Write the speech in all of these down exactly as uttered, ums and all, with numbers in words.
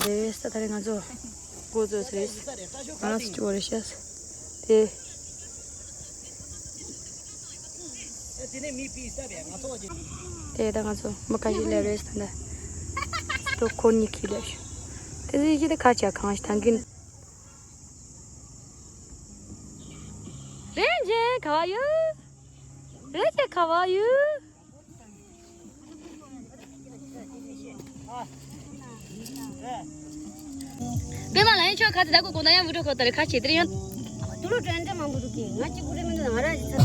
རེད། ད་རེས་ང་ཚོ་འགོ་ཚུགས་ཟེར། ང་རང་ཚོ་བཅུ་པ་རེད་ཤག་དེ། དེ་ད་ང་ཚོ་མི་ཁ་ཤས་སླེབས་རེད་ད་ལྟ། ཏོ་ཁོ་གཉིས་ཁྱི་སླེབས་ཤག་དེ་ཚོ་ཡི་གེ་དེ་ཁ་ཆ་གང་ཞིག་ཐང་གིན། རེད་ཅེ་ག་བ་ཡོད། རེད་ཅེ་ག་བ་ཡོད། པད་མ་ལ་ཡང་ཆོག་ཁ་ཚ་ད་གོ་གོ་ན་ཡང་བུ་ཕྲུག་ཁོ་ད་རེ་ཁ་ཆེ་དེར་ཡང་། དུ་ལུ་དྲན་དྲན་མང་པོ་འདུག་གི་ང་གཅིག་པུ་རེད་མི་འདུག་ང་རང་ཞིག་ཚ།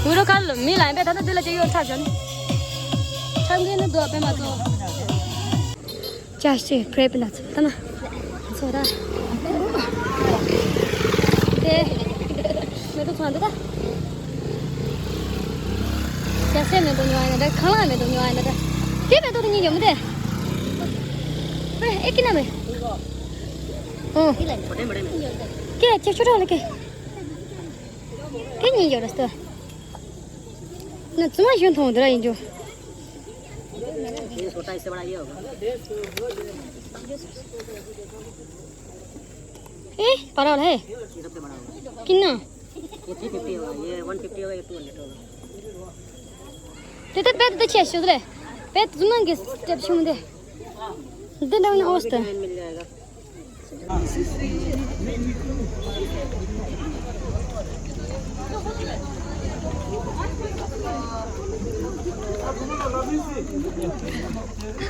བུ་ཕྲུག་ཁ་ལ་མི་ལ་ཡང་པད་ད་ད་དུ་ལ་ཅེ་ཡོད་ཁྲབ་བྱོན། ཁྲབ་མཁན་ནི་འདུག་པད་མ་ཚོ། ཅ་ཤེ་པྲེབ་ན་ཚོ་ད་ན་ཚོ་ད། དེ་མེ་ཏོག་ཚོ་འདི་ད། ཅ་སེ་མེ་ཏོག་ཉོ་ཡ་ན་ད་ཁང་ལ་མེ་ཏོག་ཉོ་ཡ་ན་ད། དེ་མེ་ཏོག་དེ་གཉིས་ཡོད་མི་དེ། ཨེ་ཀི་ན་མེ། ཨོ། ཀེ་ཅེ་ཆོ་ཁྲག་ལ་ཀེ། དེ་གཉིས་ཡོད་ར་སྟོ། ན་ཙུ་མ་ཞོན་ཐོང་དེ་ར་ཡིན་རྒྱུ། ये छोटा, इससे बड़ा ये होगा। ए, बड़ा वाला है। ये सबसे बड़ा होगा। कितना? ये थ्री फिफ्टी होगा, ये वन फिफ्टी होगा, ये टू हंड्रेड होगा। ते ते पेट तो छे शुरू है। पेट जुमन के स्टेप शुरू दे। दे ना उन्हें ओस्ट। मिल जाएगा।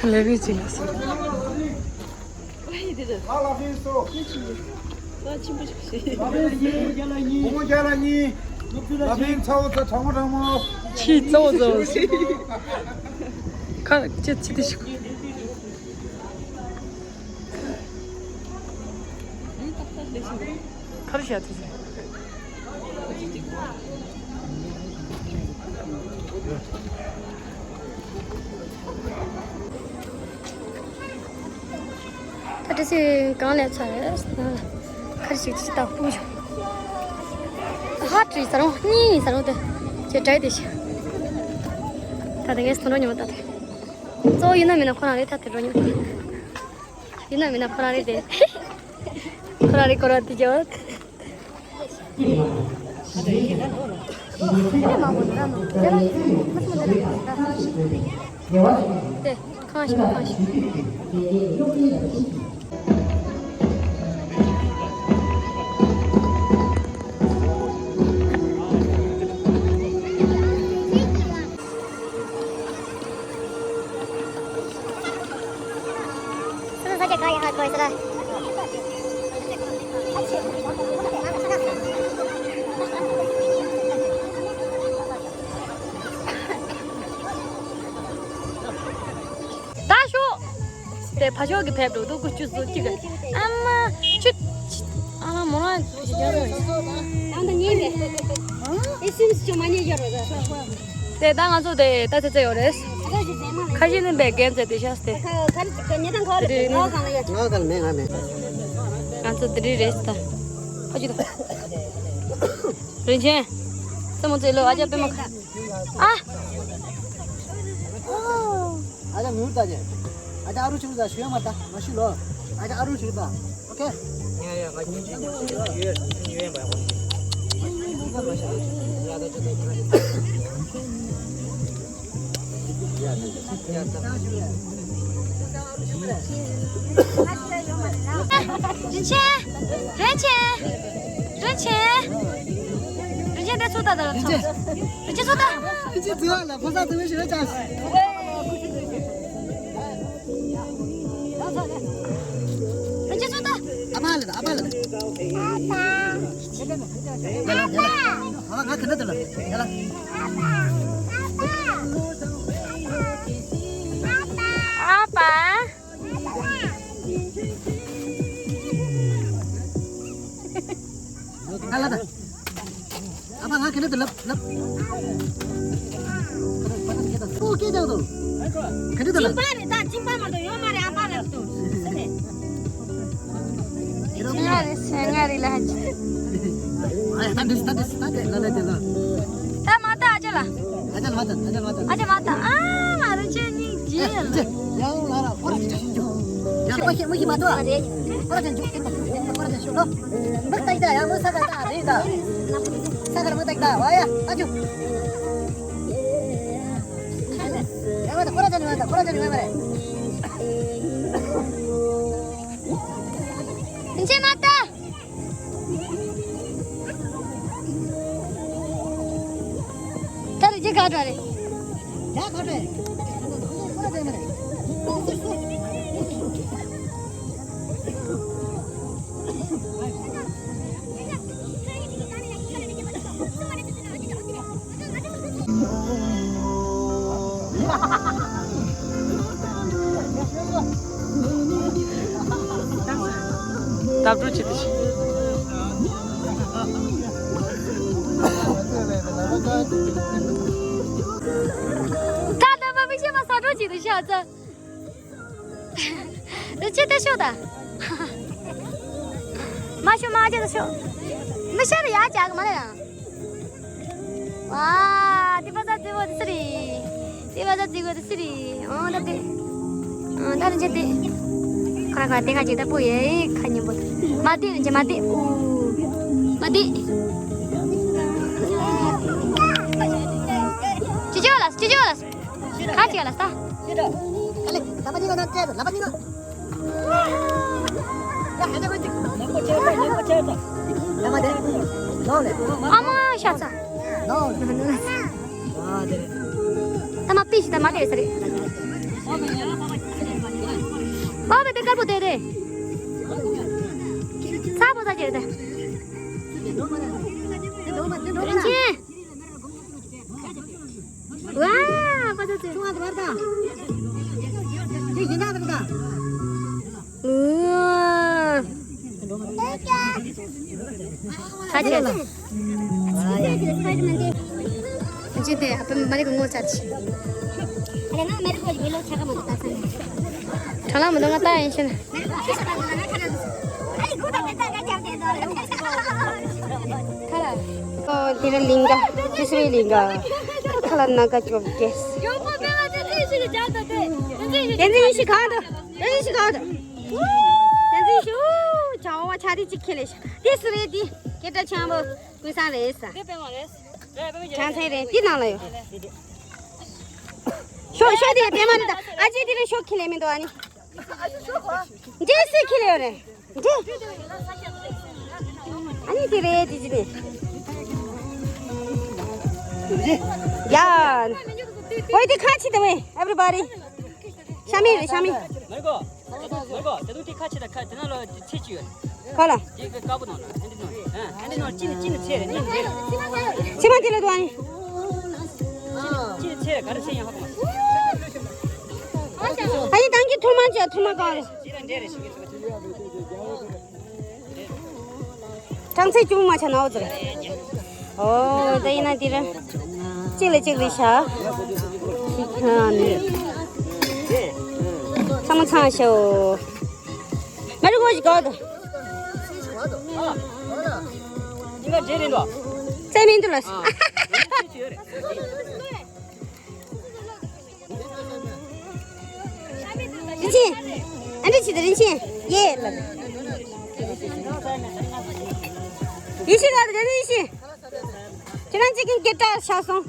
Levi Jilas. ཆི་ཙོ་ཙོ། ཁ་ཅི་ཅི་དེ་ཞིག་ཁར་བྱ་དེ་ཟེར། ད་དྲི་སི་གང་ལས་ཚར་ཁར་ཞིག་ཅི་ལྟ་སྤུ་ཞིག་ཧ་དྲི་ས་རུང་གཉིས་ས་རུང་དེ་ཅེ་དྲའི་དེ་ཞིག་ད་དེ་ངས་ཐོན་རོགས་ཉོ་ད་དེ། གཙོ་བོ་ཡིན་ན་མིན་ན་ཁོ་རང་རེད་ད་དེ་རོགས་ཉོ། ཡིན་ན་མིན་ན་ཁོ་རང་རེད་དེ། ཁོ་རང་རེད་ཁོ་རང་དེ་རྒྱབ། དེ་ཁང་ཞིག་ཁང་ཞིག་ད་ཤོག་དེ་ཕ་ཤོག་གི་ཕེབས་འགྲོ་འདུག་ཀུ་ཅུ་སུ་གཅིག་ཨ་མ་ཆུ། ཨ་མ་མོ་རང་ཨ་ད་ཉེ་མེད། ཨེ་སིམ་སི་ཆུ་མ་ཉེ་ཡོད་རེད། དེ་ད་ང་ཚོ་དེ་ད་ཚེ་ཚེ་ཡོད་རེད། ཁ་ཤས་ནི་བས་རྒན་ཚེ་དེ་ཤ་སྟེ། ཁ་ཁ་ཉེ་དང་ཁ་རེད་ང་གང་ལ་ཡོད། ང་གང་མེད་ང་མེད། ང་ཚོ་དེ་རིགས་རེད་ད། ཕ་ཅུ་ད། རིན་ཆེན། སེ་མོ་ཚེ་ལོ་ཨ་ཅག་པད་མ་ཁ། ཨ། ཨ་ཅག་མིའུ་ད་ཅེ། ཨ་ཅག་ཨ་རུ་ཆུ་ད་ཞུ་ཡ་མ་ད་མ་ཤི་ལོ། ཨ་ཅག་ཨ་རུ་ཆུ་ད། ཨོ་ཁེ། རིན་ཆེན། རིན་ཆེན། རིན་ཆེན། རིན་ཆེན་དེ་ཚོ་ད་ད་ལ་ཚོ། རིན་ཆེན་ཚོ་ད། རིན་ཆེན་ཚོ་ལ་ཕོ་ས་དུ་མི་ཞིག་ལ་ཅང་། རིན་ཆེན་ཚོ་ད། ཨ་ཕ་ལ་ད་ཨ་ཕ་ལ་ད། ཨ་ཕ། ཨ་ཕ། ཨ་ཕ་ང་ག་འདྲ་དུ་ལ་ཡ་ལ། ཨ་ཕ། ཨ་ཕ། ཨ་ཕ། ཨ་ལ་ད། ཨ་ཕ་ང་ག་འདྲ་དུ་ལབ་ལབ། ཨོ་ཀེ་ད་དུ། ག་འདྲ་དུ་ལབ། གཅིན་པ་རེད་ད་གཅིན་པ་མ་གཏོགས་ཡོད་མ་རེད་ཨ་ཕ་ལབ་དུ། ང་རེ་ང་རེ་ལ་ཧ་ཅི། ཨ་ཡ་ད་འདྲ་ད་འདྲ་ད་འདྲ་ལ་ལ་དེ་ལ། ད་མ་ད་ཨ་ཅག་ ཨ་ཅག་མ་ཐག་ཨ་ཅག་མ་ཐག་ཨ་ང་རང་ཅག་གཉིས་རྗེས་ལ། ཡང་ལ་ར་ཁོ་ར་ཅག་ཅག་ཅག་ཡང་མ་ཤི་མ་ཐག་ཁོ་ར་ཅག་ཅག་ཁོ་ར་ཅག་ཅག་ལོ། མིག་ཏག་ཏག་ཡང་མོ་ས་ག་ཏག་རེད་ད། ས་ག་ར་མིག་ཏག་ཏག་བ་ཡ་ཨ་ཅུ། ཡང་མ་ཐག་ཁོ་ར་ཅག་ནི་མ་ཐག་ཁོ་ར་ཅག་ནི་མ་མ་རེད། ཨ་ཅག་མ་ཐག་ད་རེ་ཅི་ག་འདྲ་རེད། ཡ་ག་འདྲ་རེད། ལྟ་གྲུ་ཅི་དེ་ཞིག་ད་ལྟ་མ་མི་ཤེས་པ་ས་འགྲོ་ཅི་དེ་ཤ་ཚ། འདི་ཅི་དེ་ཤོག་ད། མ་ཤོག་མ་ཅི་དེ་ཤོག་མི་ཤ་རེ་ཡ་ཅག་མ་རེད་ཡང་། ཝ། དེ་པ་ས་ཙི་བོ་དེ་སི་རི། དེ་པ་ས་ཙི་བོ་དེ་སི་རི། ཨོ་ད་དེ། ཨོ་ད་རིན་ཆེན་དེ། ཁ་ཁ་དེ་ཁ་ཅིག་ད་པོ་ཡེ་ཁ་ཉིན་པོ། མ་དེ་རིན་ཆེན་མ་དེ། ཨུ། མ་དེ། ཅི་ཅི་བ་ལ་ཅི་ཅི་བ་ལ། ཁ་ཅི་བ་ལ་ས། ལ་པ་ཉི་ན་ན་ཅེ་ལ་པ་ཉི་ན། ཨ་མ་ཤ་ཚ། ད་མ་པི་ཤི་ད་མ་དེ་ས་རེད། པ་བེ་དེ་དཀར་པོ་དེ་རེད། ཚ་པོ་ཚ་ཅེ་རེད། རིན་ཆེན། ཝ། པ་ཚ་ཚ། ཆུང་བ་དེ་བར་ད། དེ་ཡིན་ན་དེ་བར་ད། ཨུ། ཁ་ཆེ། ཅི་དེ་ཨ་ཕ་མ་རེད་གི་ངོ་ཚ་ཆེ། དྲ་ལམ་མི་འདུག་ང་ལྟ་ཡིན་ཕྱིན། ཁ་ལ། ཨོ་དེ་ར་ལིང་ག་དེ་སུ་རེད་ལིང་ག་ཁ་ལ་ན་ག་ཅོབ་ཀེས། ཡོང་པ་མེད་པ་དེ་ཚོ་ཞིག་ལ་ཅག་ད་དེ། དེ་ཚོ་ཞིག་ཡིན་ཞིག་གང་འདུག་དེ་ཚོ་ཞིག་གང་འདུག་དེ་ཚོ་ཞིག་ཨུ་ཇ་བ་ཆ་དེ་གཅིག་ཁྱེར་ལས་ཤག་དེ་སུ་རེད་དེ། སྐད་གྲགས་ཆེན་པོ་ཀུན་བཟང་རེད་ས། དེ་པད་མ་རེད། ཁྱང་ཚན་རེད་དེ་ནང་ལ་ཡོད། ཤོག་ཤོག་དེ་པད་མ་རེད་ད། ཨ་ཅེ་དེ་རེད་ཤོག་ཁྱེར་ལས་མི་འདུག་ཨ་ནི། འདྲེ་སེ་ཁྱེར་ལས་ཡོད་རེད། འདྲེ། ཨ་ནི་དེ་རེད་དེ་ཅི་ནས། ཡ། ཝེ་དེ་ཁ་ཆེ་དེ་ཝེ་everybody། ཤ་མེད་རེད་ཤ་མེད། མར་གོ། མར་གོ། དེ་དུས་དེ་ཁ་ཆེ་དང་ཁ་དེ་ན་ལོ་ཚེ་ཅི་ཡོད། ག་ལ། དེ་གི་དཀར་པོ་ནང་ལ་ཨ་འདི་ནང་ཨ་འདི་ནང་ཅི་ནི་ཅི་ནི་ཚེ་རེད་ཅི་ནི་ཚེ་རེད། ཕྱི་མ་དེ་ལ་འདུག་ཨ་ནི། ཅི་ནི་ཚེ་རེད་ག་རེ་ཚེ་ཡང་ཧ་གོ་མ། ཨ་ནི་དང་གི་ཐུར་མ་ཅི་ཐུར་མ་གང་རེད། ཅི་ལ་འདྲེ་རེད་ཞིག་གི་ཐུར་མ། གྲངས་ཚད་ཅུང་མ་ཆ་ནའོ་ཙི་རེད། ཨོ་ད་ཡིན་ན་དེ་ར། གཅིག་ལ་གཅིག་རེད་ཤག་ཚང་མ་ཚང་ཤོག་མ་རི་གོ་ཞིག་གོ་དོ། ཉི་མ་རྗེས་རེད་འདུག་རྩེ་མིན་འདུག་ལ། རིན་ཆེན། ཨ་འདྲ་ཆེ་དེ་རིན་ཆེན། ཡེ་ལ། ཡེ་ཤེས་ལ་དེ་ཡེ་ཤེས། ཁྱེད་རང་གཅིག་གིས་སྐད་གྲགས་ཆགས་སོང་།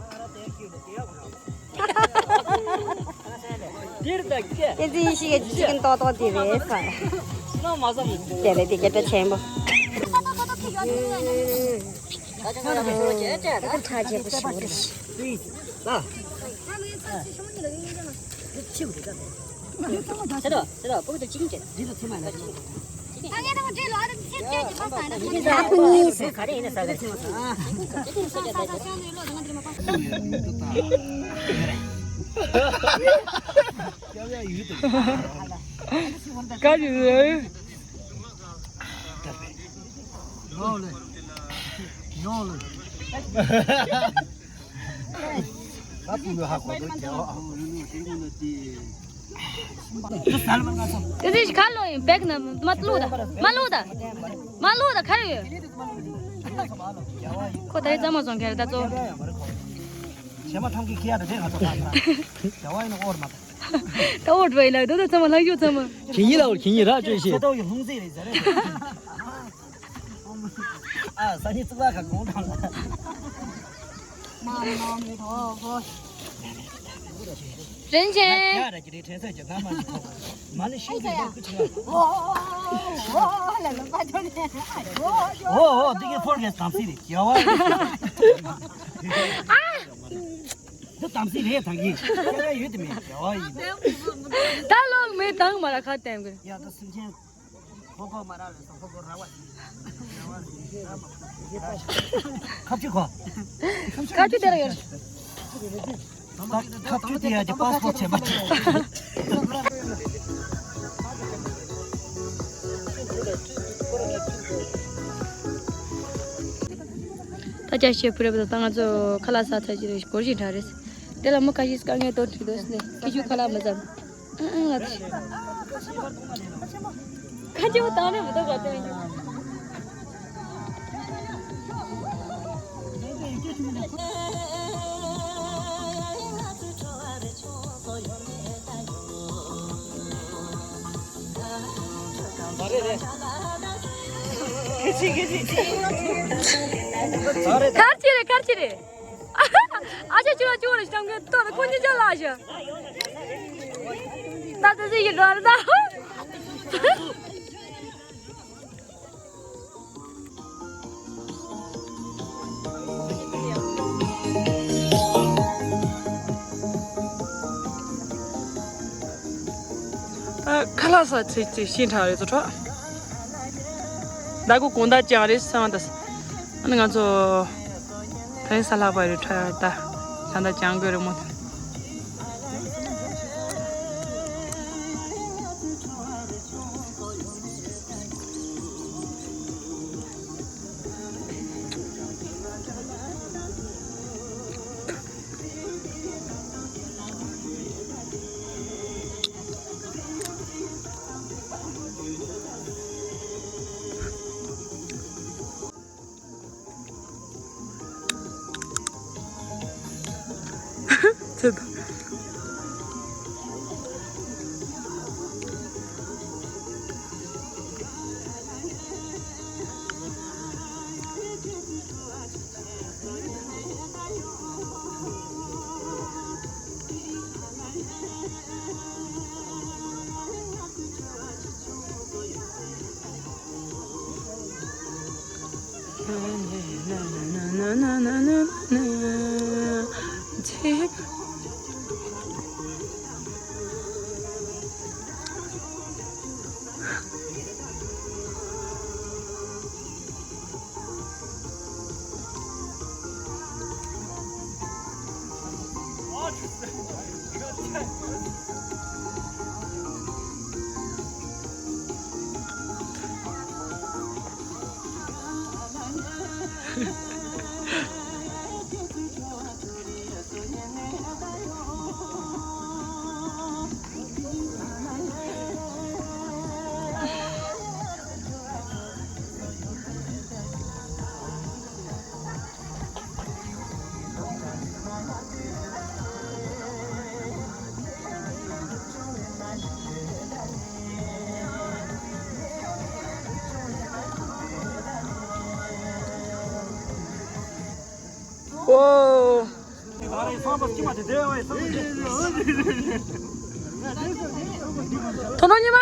འདིར་ད་སྐད། ཨེ་ཙི་ཡེ་ཤེས་ཀྱི་གཅིག་གིས་ཏོག་ཏོག་དེ་རེད་ས། ན་མ་བསམ། དེ་རེད་དེ་སྐད་གྲགས་ཆེན་པོ། ཁྲ་རྒྱས་པོ་ཞིག་རེད། ག་རེ་རེད། དེ་ཚེ་ག་ལོ་ཡིན་བེག་ན་མ་བླུག་ད། མ་བླུག་ད། མ་བླུག་ད་ག་རེ་ཡོད། ཁོ་ད་རེས་རྩ་མོ་བཙོང་མཁན་རེད་ད་གཙོ། བྱེ་མ་ཁྲམ་གི་ཁི་ཡ་དང་དེ་ང་ཚོ་ཁ་ཁ་བྱ་བ་ཡིན་ན་ཨོར་མ་དང་། ད་ཨོར་བ་ཡིན་ན་དོ་དོ་ཚང་མ་ལྷག་ཞུ་ཚང་མ། ཁྱེད་གཉིས་ལ་ཁྱེད་གཉིས་ར་བཅོས་ཤེས། ཁྱེད་ཏོ་ཡི་ལྷུང་བཟེད་རེད་ཟེར་རེད། ཨ་ས་ཉི་ཙུག་ལ་ཁ་གོང་དང་ལ། མ་མ་མི་ཐོ་བོ། རིན་ཆེན། ཡ་ར་ཀྱི་རེད་དྲན་ས་ཀྱི་ང་མ་ཞིག་ཐོག་མ་ནི་ཤིང་གི་ཡ་ཀུ་ཆི་ཡ། ཨོ་ཨོ་ལ་ལ་པ་ཅོ་ནི། ཨོ་ཨོ་འདི་གི་ཕོར་གི་དམ་སྲི་རེད་ཀྱི་ཡ་བ། འདི་དམ་སྲི་རེད་ད་གི་ཡ་ཡ་ཡོད་དེ་མེད་ཀྱི་ཡ་བ་ཡིན། ད་ལོག་མེད་དང་མ་ར་ཁ་བསྟན་དགོས། ཡ་ད་སེམས་ཅན། ཧོ་ཁོ་མ་ར་ལ་སོ་ཧོ་ཁོ་ར་བ། ཁ་ཆུ་ཁོ། ཁ་ཆུ་དེ་ར་ཡོད། ཁ་ཆུ་དེ་ཡ་ཀྱི་པཱ་སི་པོར་ཊི་བྱེད་པ་ཆེ། ད་ཅག་ཤེས་ཕུ་རེ་བ་ད་ང་ཚོ་ཁ་ལག་ཟ་ཚར་གྱི་རེད། སྒོར་བཞི་འདྲ་རེད། དེ་ལ་མི་ཁ་ཤས་དཀའ་ངལ་དོར་ཐུབ་འདུག་ཟེར་ནས་ཁི་ཆུ་ཁ་ལག་མི་ཟ། ཨང་ཨང་ང་ཚོ། ཁ་ཆེ་བ་བཏང་རེ་མི་འདུག་ག་དེ་མི་འདུག་གར་ཅི་རེད་གར་ཅི་རེད། ཨ་ཅག་ཅུ་བ་ཅུ་བ་རེ་ཤང་གི་ཏོ་རེ་ཁོ་ཉི་ཅག་ལ་ཤ། ད་ད་ཟི་ཡི་ར་ར་ད། ད་ཁ་ལག་ཟ་ཚེ་ཚེ་ཤིང་ཁྲག་རེད་ཚོ་ཁྲག་ད་གོ་གོང་ད་ཅང་རེད་སང་ད། ཨ་ནི་ང་ཚོ་ད་རིང་ས་ལྷག་པ་རེད་ཁྲ་ཡ་ད་ད་ད་ཅང་དགོས་རེད་མོ། ཚེ་དང་ཨོ། དོ་ནོ་ཉི་མ།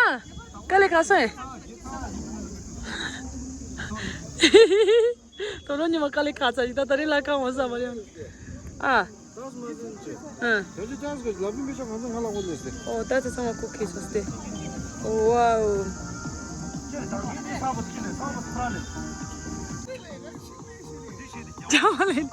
དཀའ་ལས་ཁག་སོང་། དོ་ནོ་ཉི་མ་དཀའ་ལས་ཁག་ཚ་ཡིན་ད་ད་རེས་ལ་ཁག་འོང་ས་མ་རེད། ཨ། ཨ། ཨོ་ད་ཚེ་ཚང་མ་ཁུག་ཁེ་སོང་སྟེ། ཝའོ། ཅང་མ་ལེན།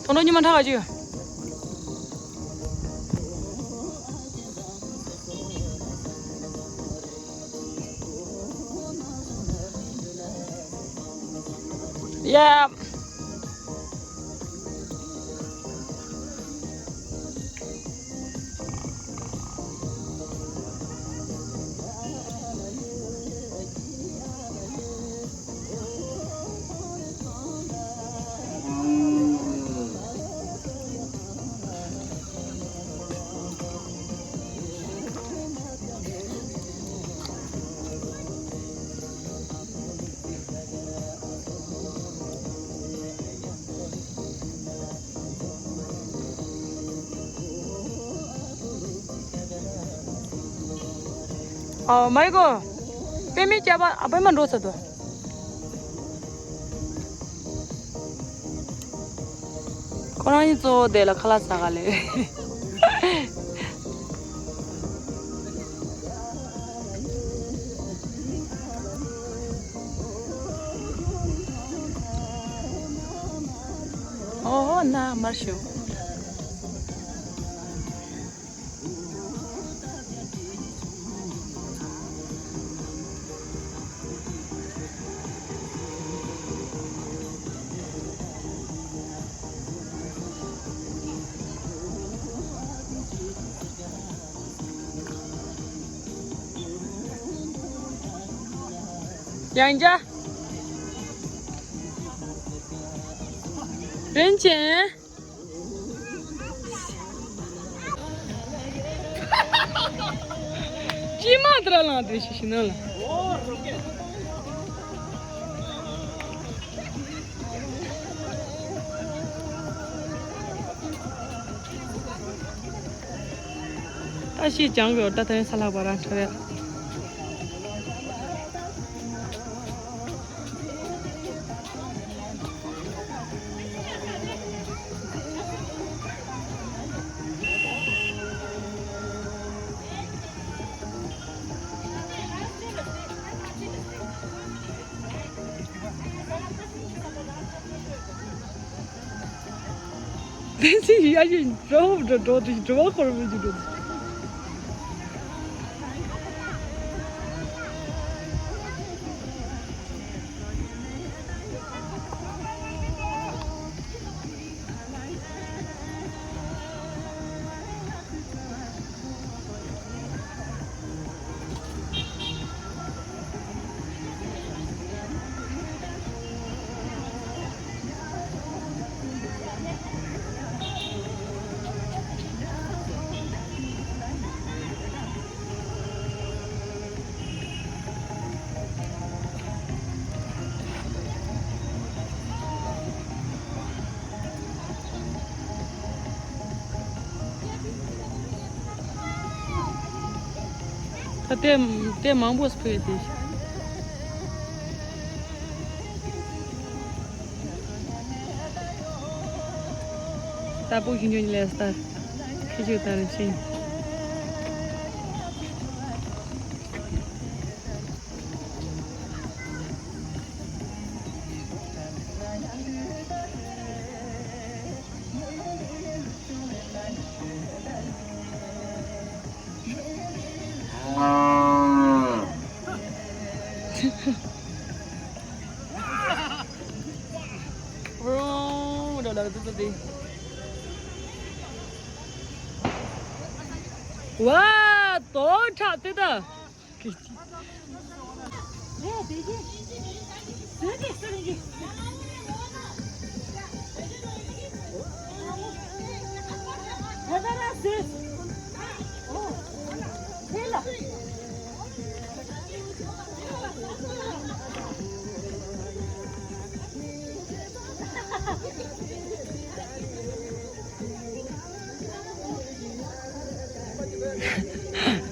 དོ་ནོ་ཉི་མ་འཁྲབ་ག་ཅིག་ཡ། ཨོ་མའི་གོ། པད་མའི་སྐྱ་པ་ཨ་པད་མ་འགྲོ་ཚར་དོ། ཁོ་རང་གཉིས་གཙོ་བོ་དེ་ལ་ཁ་ལག་ཟ་ག་ལེ། ཨོ་ན་མར་ཤོག། ཡང་བྱ། རིན་ཆེན། ཅི་མ་ཏྲ་ལང་དེ་ཤི་ཤི་ན་ལ། ད་ཤི་ཅང་གི་ད་ད་ས་ལྷག་པ་རང་ཁྲ་རེད། དེ་ཚེ་ཡ་ཡི་འགྲོ་འགྲོ་འགྲོ་དེ་འགྲོ་བ་འཁོར་བའི་འགྲོ། ད་ལྟའི་ལྟའི་མང་པོ་ཕུལ་ཏེ། ད་པོ་ཞིག་ཉོ་ཉི་ལས་ད་ཁྱི་ཆུ་ད་རེ་ཕྱིན། ཝ། དོ་ཁྲག་དེ་ད།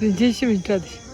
རིན་ཆེན་ཤི་མི་འདྲ་དེ།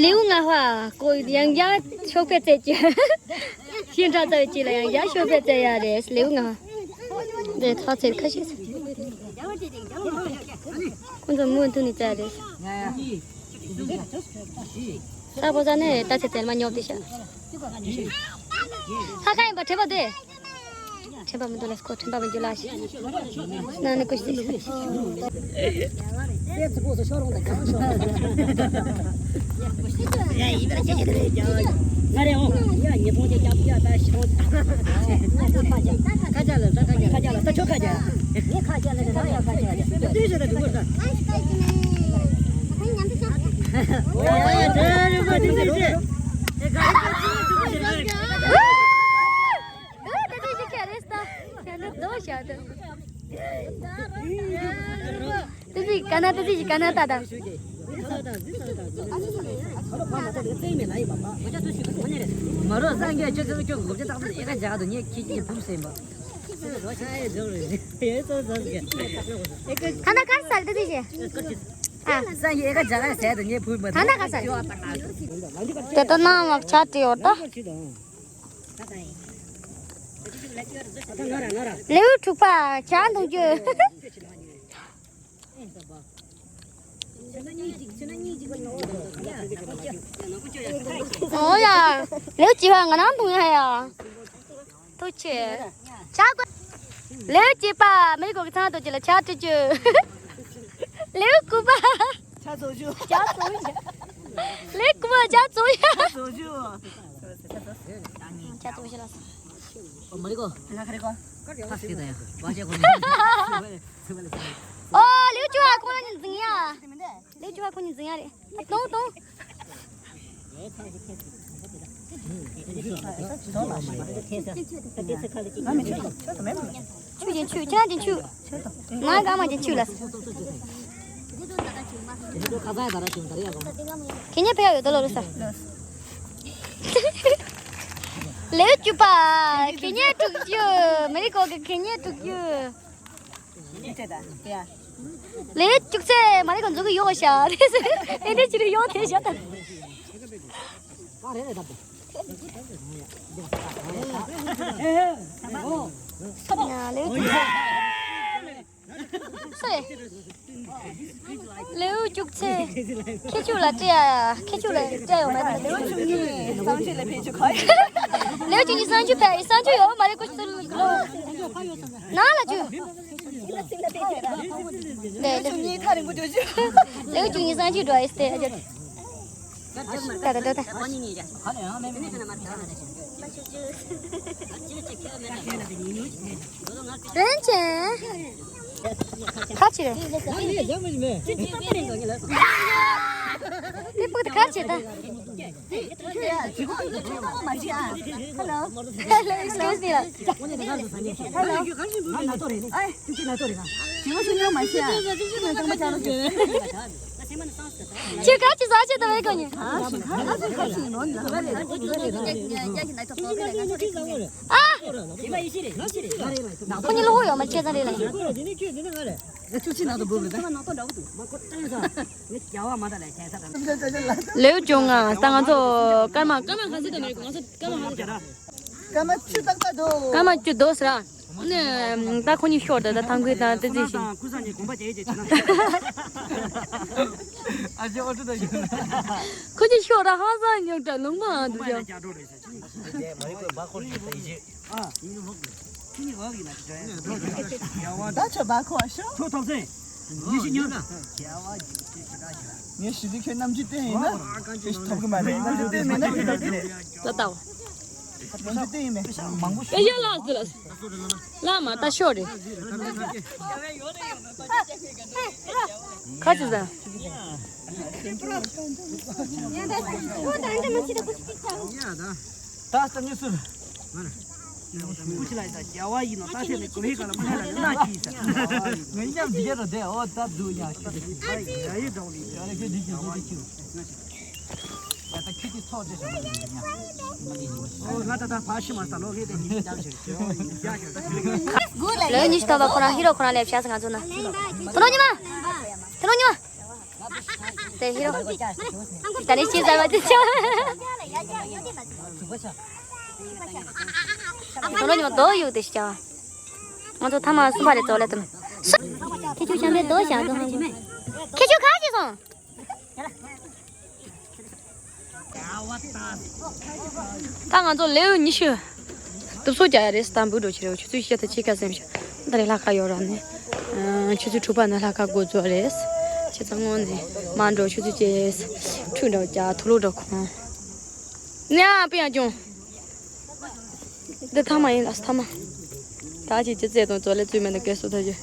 ལེའུ་ལྔ་པ་ཀོ་ཡང་བསྐྱར་ཤོག་དཔེ་བཙལ་གྱི། ཤིང་ཁྲ་རྩ་བའི་དཀྱིལ་ལ་ཡང་བསྐྱར་ཤོག་དཔེ་བཙལ་ཡ་རེད། ལེའུ་ལྔ་པ། འདི་ཐག་ཚེར་ཁ་ཤས། ཁོང་ཚོ་མུ་མཐུད་ནས་བཙལ་རེད། ས་ཕོ་ས་ནས་ལྟ་ཚེ་ཚེར་མ་ཉོབ་དེ་ཤ། ཧ་ཁ་ཡིན་པ་དྲན་པ་འདུག་དྲན་པ་མི་འདུག་ལ་ཁོ་དྲན་པ་མི་འདུག་ལ་ཤི། ན་ནི་ཀུ་ཤི། ཏི་ཙི་ཀ་ན་ཏི་ཙི་ཀ་ན་ཏ་ཏ། མ་རོ་སངས་རྒྱས་ཆོས་ཚོགས་ཀྱི་གོ་ཆ་བཏགས་ཏེ་ཨེ་ཀ་བྱ་དུ་ཉེ་ཁྱི་ཁྱི་བུམ་སེམས་པ། ད་ན་གར་སར་ཏི་ཙི་ཞེ། ཨ། སངས་རྒྱས་ཨེ་ཀ་བྱ་ག་ཟེར་དུ་ཉེ་བུམ་མ་ད་ན་གར་སར། དེ་ལྟ་ན་མ་ཆ་ཏི་ཡོད་ད། ལེའུ་དྲུག་པ་བྱ་འཐུང་རྒྱུ། ཨོ་ཡ། ལེའུ་བཅུ་པ་ང་རང་འཐུང་ཡ་ཡ། ཐུགས་ཆེ། ཆ་གོ། ལེའུ་གཅིག་པ་མི་གོ་གི་ཚང་དུ་ཅི་ལ་ཆ་ཏི་ཅུ། ལེའུ་དགུ་པ། ཆ་ཚོ་ཅུ། ཆ་ཚོ་ཅུ། ལེའུ་དགུ་པ་ཆ་ཚོ་ཅུ། ཆ་ཚོ་ཅུ། ཆ་ཚོ་ཅུ་ལ། ཨོ་མ་རི་ཀོ། ང་ཁ་རི་ཀོ། ཁ་སི་ད་ཡ། བ་ཅེ་ཀོ། ཨོ་ལེའུ་བཅུ་པ་ཁོ་ན་ཉིན་འཛིང་ཡ། ལེའུ་བཅུ་པ་ཁོ་ཉིན་འཛིང་ཡ་རེད། ཨ་ཏོང་ཏོང་། ཆུ་ཅན་ཆུ་ཅན་ཅན་ཆུ། ང་ག་མ་ཅན་ཆུ་ལ། ཁེ་ཉེ་ཕེ་ཡ་ཡོད་དོ་ལོ་རུ་ས། ལེའུ་བཅུ་པ། ཁེ་ཉེ་དྲུག་ཅུ། མི་རི་ཀོ་གི་ཁེ་ཉེ་དྲུག་ཅུ། ལེའུ་བཅུ་ཚེ་མ་རེད་གོ་འཛུགས་ཡོད་ཤ་རེད། ཨེ་འདྲ་ཅི་རེད་ཡོང་དེ་ཤ་ད། ལེའུ་བཅུ་ཚེ། ལེའུ་བཅུ་ཚེ། ཁྱེད་ཆུ་ལ་སྤྲད་ཡ། ཁྱེད་ཆུ་ལ་སྤྲད་ཡོང་མེད་པ། ལེའུ་བཅུ་གཉིས་སང་ཆུ་ཕེ་སང་ཆུ་ཡོད་མ་རེད་ཀོ་ཆུ་ལོ། ནང་ལ་ཆུ། ལེའུ་བཅུ་གཉིས་ཁ་རིང་པོ་འགྲོ་ཆུ། ལེའུ་བཅུ་གཉིས་སང་ཆུ་འགྲོ་ཨེ་སྟེ་ཨ་ཅག་ད་ད་ད་ད། རན་ཆེན། ཁ་ཆེ་རེད། དེ་ཕུག་ཏུ་ཁ་ཆེ་ད། Hello. Hello, excuse me. Hello. ཁྱོད་ག་ཅི་ཟ་ཆེ་ད་བས་གོ་ཉི། ཨ། ཁོ་གཉིས་ལོ་ཡོད་མ་ཆེ་ཙང་རེད་ལ། ལེའུ་བཅོ་ལྔ་ད་ང་ཚོ་སྐར་མ་སྐར་མ་ག་ཚོད་ད་མེད་གོ་ང་ཚོ་སྐར་མ་ག་ཚོད་ད། སྐར་མ་བཅུ་ཏག་ཏག་འདུག་སྐར་མ་བཅུ་འདུག་ཟེར། ཨ་ནི་ད་ཁོ་གཉིས་ཤོར་ད་ད་ཐང་ཁུའི་ད་ཏི་ཙི་ཞིག་ཁོ་གཉིས་ཤོར་ད་ཧང་སང་ཉོག་ད་ལུང་མ་འདུག་ཡ། ད་ཆ་བ་ཁོ་ཤོ། ཁྱོད་ཐོབ་ཚེ། ཉི་ཤི་ཉོན། ངས་ཞི་བདེ་ཁྱོད་རྣམ་འགྱུར་བསྟན་ཡིན་ན། ཁྱོད་ཐོབ་གི་མ་རེད། རྣམ་འགྱུར་བསྟན་མེད་ན་ཁྱོད་ཐོབ་གི་རེད། ད་ལྟ་བ། རྣམ་འགྱུར་བསྟན་ཡིན་མེད། མང་པོ་ཤོད། ཨེ་ཡ་ལགས་ཟེར་ལ། ལགས་མ་ད་ཤོར་རེད། ཁ་ཅིག་ཟ། ད་ལྟ་མི་སུ། ཀུ་ཤི་ལ་ཡིན་ད་རྒྱལ་བ་ཡིན་ནོ་ད་ཐེ་ནས་གོ་བའི་ག་ལ་མ་ཧ་ལ་ན་ཅི་ས། ངའི་ཉམས་འདི་ར་དེ་ཨོ་ད་འདུག་ཡ། ཡ་ཡི་འདྲ་བོ་ལི། ཡ་ལ་ཁྱོད་འདི་ཅི་འདི་ཅི། ཡ་ད་ཁྱོད་ཀྱི་ཚོགས་འདྲེ་ཞིག་མ་ཡིན་ཡ། ཨོ་ང་ད་ད་ཕ་ཤི་མ་ས་ལོ་ཧེ་དེ་ཉི་ཤུ་རྒྱག་ཞིག་ཡ་ཞིག་ད་ཁྱོད་ཀྱི། ལོ་ཉི་ཤུ་ཐོག་པ་ཁོ་རང་ཧི་རོ་ཁོ་རང་ལས་བྱ་ས་ང་ཚོ་ན། ཁོ་རང་ཉི་མ། དེ་ཧི་རོ། ད་ནི་ཅི་ཟེར་བ་དེ་ཆོ། ཨ་ཁོ་ནོ་ཉོ་དོ་ཡོད་དེ་ཤ། ང་ཚོ་ཐ་མ་སུ་བ་རེ་ཙོ་ལེ་དམ། ཁྱེད་ཆོ་ཤམ་པའི་དོ་ཞག་དོ། ཁྱེད་ཆོ་ག་ཅི་སོང་། ད་ང་ཚོ་ལེའུ་ཉི་ཤུ། དུབ་སོ་རྒྱག་ཡ་རེད། ད་འབུ་འགྲོ་ཆེ་རེད། ཆུ་ཚོད་བཞི་དང་ཕྱེད་ཀ་ཙམ་ཞིག་ད་རེས་ལྷག་ཁ་ཡོད་ར་ནས། ཆུ་ཚོད་དྲུག་པ་ན་ལྷག་ཁ་འགོ་འཛུགས་རེད། ཆེ་ཚང་ངོ་ནས་མ་འགྲོ། ཆུ་ཚོད་བཅས་ཁྲུས་འདྲ་རྒྱག་ཐུག་ལོག་འགྲོ་ཁོང་། ནས་ཨ་པི་ཡང་ཀྱང་། འདི་ཐ་མ་ཡིན་ལ་ཐ་མ། ད་ཅིག་ཅི་བཙལ་དང་ཙོ་ལེ་ཙུས་མེད་ན་སྐད་སོ་ཐ་ཅི།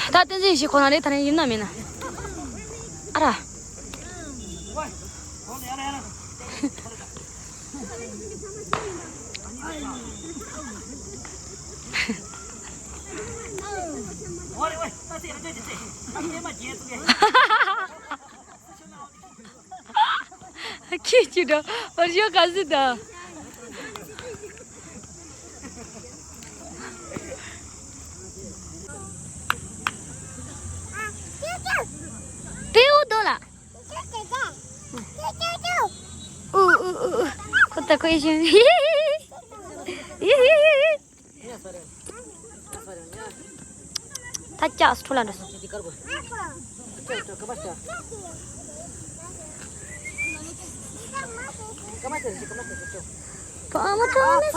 ད་བསྟན་འཛིན་ཞིག་ཁོ་རང་རེད། ད་ནི་ཡིན་ན་མིན་ན། ཨ་ར། ཁྱི་ཅི་འདྲ་བར་ཞོ་ག་ཟི་ད། པེའུ་དོ་ལ། ཨུ་ཨུ་ཨུ་ཨུ། ཁོ་ད་ཁོ་ཡི་ཤི། ད་ཅག་སུ་ཁྲོ་ལ་འགྲོ་སོང་། བ་མོ་ཁྲོ་ལེ།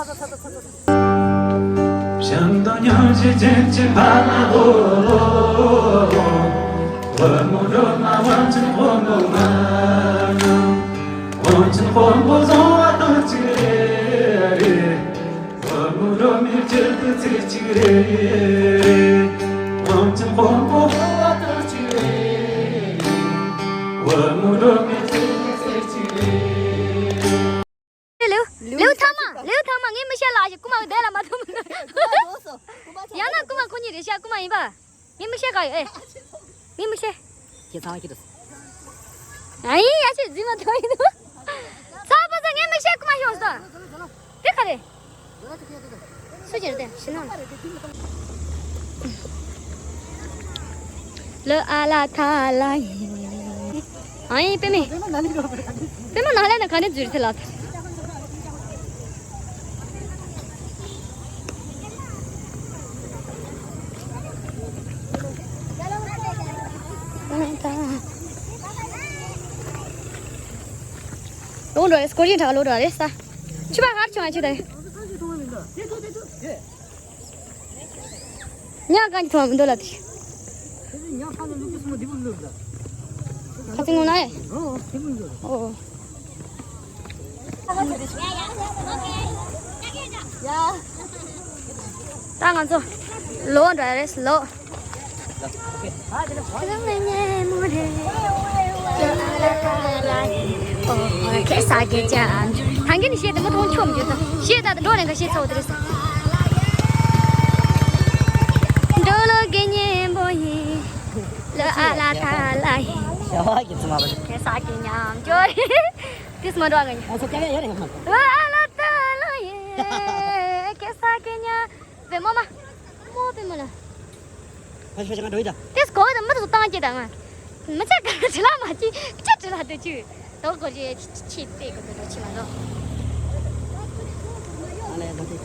བྱམས་དང་སྙིང་རྗེ་ཅན་གྱི་ཕ་མ་ཧོ། བུ་མོ་སྒྲོལ་མ་དབང་ཆེན་དཔོན་པོ་མ། དབང་ཆེན་དཔོན་པོ་བཟང་བ་དང་གཅིག་རེད། བུ་མོ་སྒྲོལ་མའི་བྱེད་དུ་ཚེ་གཅིག་རེད། དབང་ཆེན་དཔོན་པོ་ཧོ་བ་དང་གཅིག་རེད། བུ་མོ་སྒྲོལ་མའི་བྱེད་དུ་ཚེ་གཅིག་རེད། ལེའུ། ལེའུ་ཐ་མ། ལེའུ་ཐ་མ། ངས་མི་བཤད་ལ་ཞིག་རྐུ་མ་བསྡད་ལ་མ་ཐུབ་མི་འདུག་ཡང་ན་རྐུ་མ་ཁོ་གཉིས་རེད་ཤག་རྐུ་མ་ཡིན་པ། ངས་མི་བཤད་ག་ཡོད་ཨེ། ངས་མི་བཤད། ཁྱེད་ཚང་ཁྱེད་དུ། ཨ་ཡིན་ཡ་ཆེ་རྫུན་མ་ཐོག་ཡིན་འདུག་ཚ་པ་ཚ་ངས་མི་བཤད་རྐུ་མ་ཤོག་ཟེར། དེ་ག་རེད། སུ་ཅེར་ཏེ་ཤི་ན། ལ་ཨ་ལ་ཐ་ལ་ཡིན། ཨ་ཡིན་པེ་མེ། པེ་མ་ན་ལེ་ན་ག་ནས་འཛུལ་ཐེ་ལ། ལོག་འགྲོ་རེད། སྐོར་གྱི་དྲག་ལོག་འགྲོ་རེད་ས། ཆུ་བ་ཧར་བྱུང་ང་ཆུ་དང་། ཉག་གང་གི་ཐོག་མི་འདུག་ལ་དེ། ཁ་ཚིག་ངོ་ལ་ཨེ། ཨོ། ད་ང་ཚོ་ལོག་འགྲོ་ཡ་རེད་ལོག་ཁེ་ས་གེ་ཅན། ཐང་གི་ནི་ཤེས་དེ་མོ་མཐོང་ཆོམ་རྒྱུ་དང་ཤེས་ད་འགྲོ་རེ་འགའ་ཤེས་ཚོགས་དེ་རེད། འགྲོ་ལོ་དགེ་བསྙེན་པོ་ཡིན། ལ་ཨ་ལ་ཐ་ལ་ཡིན། ཡ་གི་ཙི་མ་བ། ཁེ་ས་གེ་ཉམས་འགྱོ་རེད། དེ་སྨོན་འགྲོ་ང་ཡིན། ཨ་ཚོ་ཀྱ་ཡ་ཡ་རེད་ཡ། ལ་ཨ་ལ་ཐ་ལ་ཡིན། ཁེ་ས་གེ་ཉམས། བེ་མོ་མ། མོ་བེ་མོ་ལ། ཕ་ཤ་ཤ་ང་འགྲོ་ཡི་ད། དེ་སྐོར་དུ་མི་དུ་སུ་བཏང་སྐྱེ་དང་། མི་ཚེ་ག་ཁྲི་ལ་མ་སྐྱེ་ཁྲི་ཁྲི་ལ་དུ་ཅུ། དོ་གོ་རེ་ཆི་ཏེ་གོ་གོ་ཆི་མ་རོ།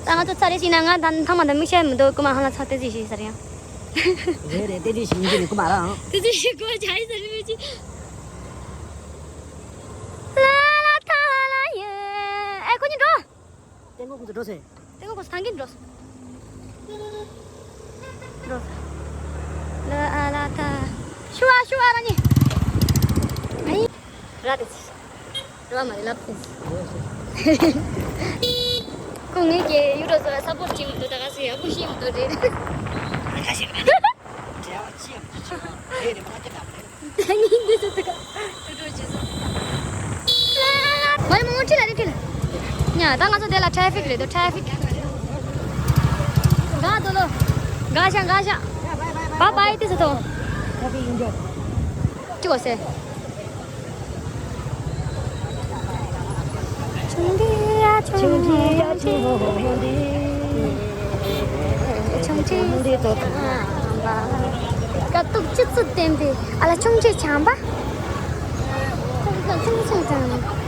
ད་ང་ཚོ་ཚ་རེ་ཞིག་ན་ང་ད་ཐང་མ་ད་མིག་ཤ་མི་འདུག་ཀུ་མ་ཧ་ལ་ཚ་ཏེ་ཟི་ཞིག་ས་རེ་ཡང་། རེད་རེད་ཏེ་ཏེ་ཞིག་མི་འདུག་ཀུ་མ་རང་། ཏེ་ཏེ་ཞིག་གོ་ཆ་ཡི་ས་རེ་མི་ཅི། ལ་ལ་ཐ་ལ་ཡེ། ཨེ་ཁོ་གཉིས་འགྲོ། ཏེ་ངོ་ཁོ་ཚོ་འགྲོ་ཟེར། ཏེ་ངོ་ཁོ་ཚོ་ཐང་གིན་འགྲོ་ཟེར། འགྲོ་ཟེར། ལ་ཨ་ལ་ཐ། ཤུ་ཨ་ཤུ་ཨ་ར་ཉི། ཨ་ཡི། ར་ཏེ་ཚི། ར་མ་རེ་ལབ་ཏེ་ཚི། ཁོ་ངེད་ཀྱི་ཡུ་རོ་ཚོ་ལ་སབ་པོར་ཊི་བྱེད་མི་འདུག་ད་ག་ཚོད་ཡག་པོ་ཤེས་མི་འདུག་རེད། ཁ་ཤས་རེད། ད་ནི་འདི་ཚོ་དེ་ག་ཏུ་ཏུ་ཅི་ཟེར། མ་ཡི་མོ་མོ་ཁྲིད་ལ་རེ་ཁྲིད་ལ། ཉ་ད་ང་ཚོ་དེ་ལ་ཊྲེ་ཕིག་རེད་དོ་ཊྲེ་ཕིག་ག་དོ་ལོ། ག་ཤ་ག་ཤ། བ་བ་ཡི་དེ་ཚོ་དོ། ཅི་གོ་སེ། ཆུང་འདྲིས་ཡ་ཆུང་འདྲིས། ཆུང་འདྲིས་ཆུང་འདྲིས་དོ། དཀའ་སྡུག་སྤྱི་གཙུག་བསྟན་པའི་ཨ་ལ་ཆུང་འདྲིས་བྱམས་པ།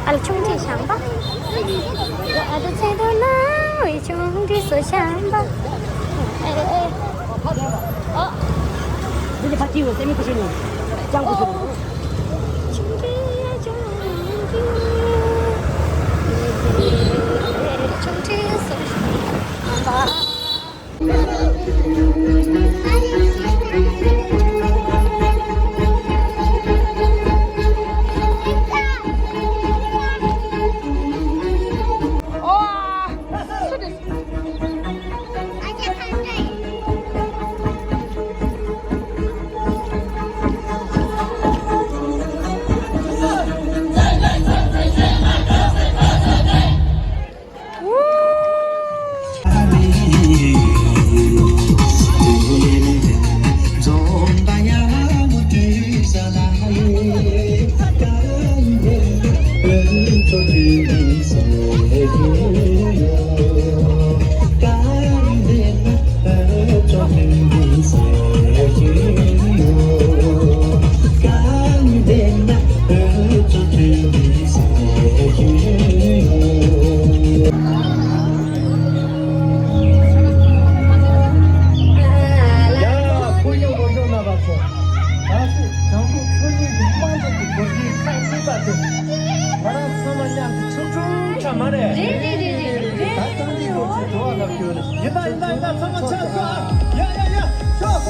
ཨ་ལ་ཆུང་འདྲིས་བྱམས་པ། ཨ་ལ་ཚེ་རིང་ནང་བའི་ཆུང་འདྲིས་སོ་བྱམས་པ། ཨེ་ཨེ། ཨོ། འདི་ནི་ཕ་སྐྱེས་བུ་སེམས་མི་ཁུ་ཤེས་ནས་ཅང་གོ་ཤོར། ཆུང་འདྲིས་ཡ་ཆུང་འདྲིས། ཆུང་འདྲིས་སོ་བྱམས་པ། ཡ། སྐུ་ཞབས་སློབ་སྦྱོང་གནང་བ་ཚོ། ད་སུ་བྱང་ཆུབ་མཆོག་གླིང་གི་དམངས་གཙོ་གི་སྒོ་འཛིན་ཁག་གཉིས་པ་དེ། ང་རང་ཚང་མ་མཉམ་དུ་ཆུང་ཆུང་ཆ་མ་རེད། རེད་རེད་རེད་རེད་རེད། ད་རྐང་འཛིན་སྐོར་གྱི་འགྲོ་བ་ལ་བསྐྱོད་རེད། ཡིན་ད་ཡིན་ད་ཡིན་ད། ཚང་མ་ཆ་སོ་ཨ། ཡ་ཡ་ཡ། ཤོག་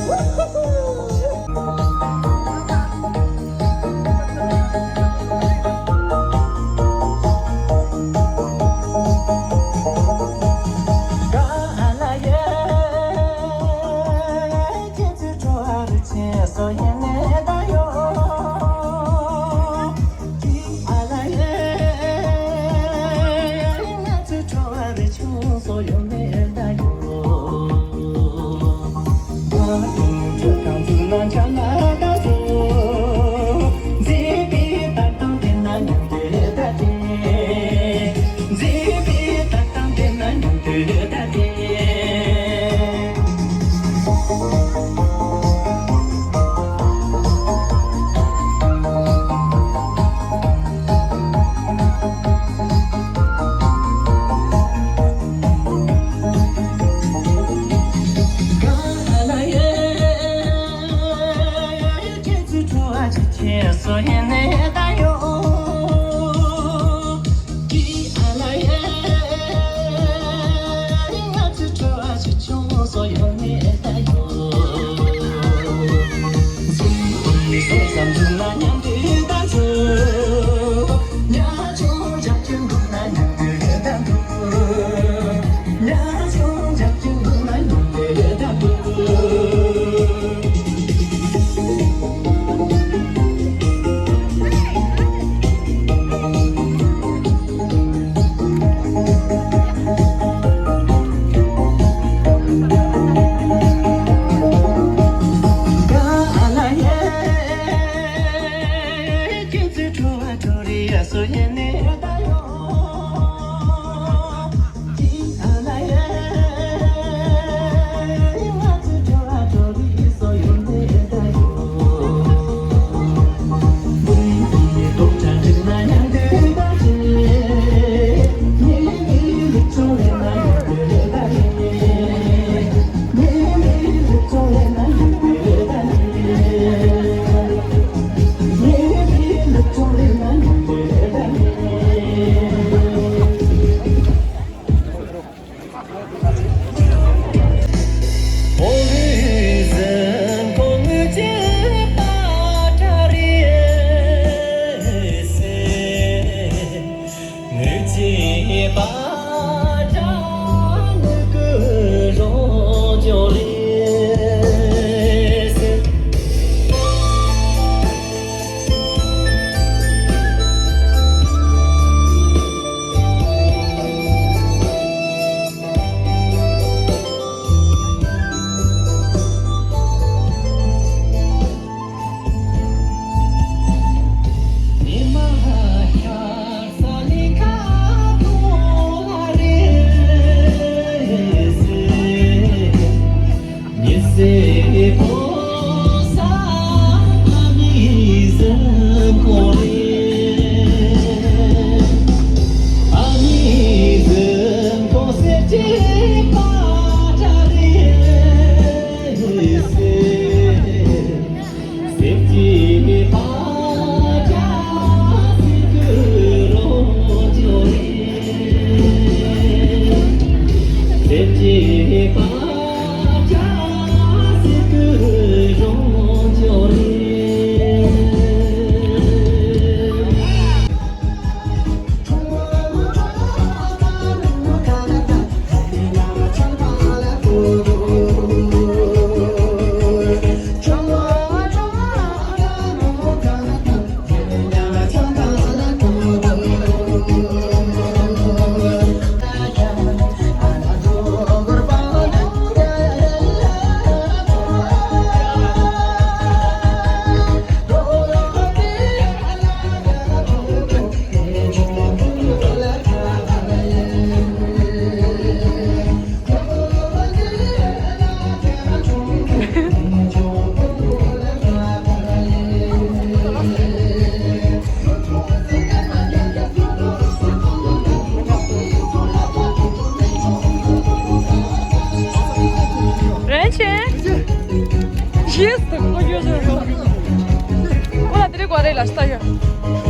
ལ་ལྟ་ཡོད།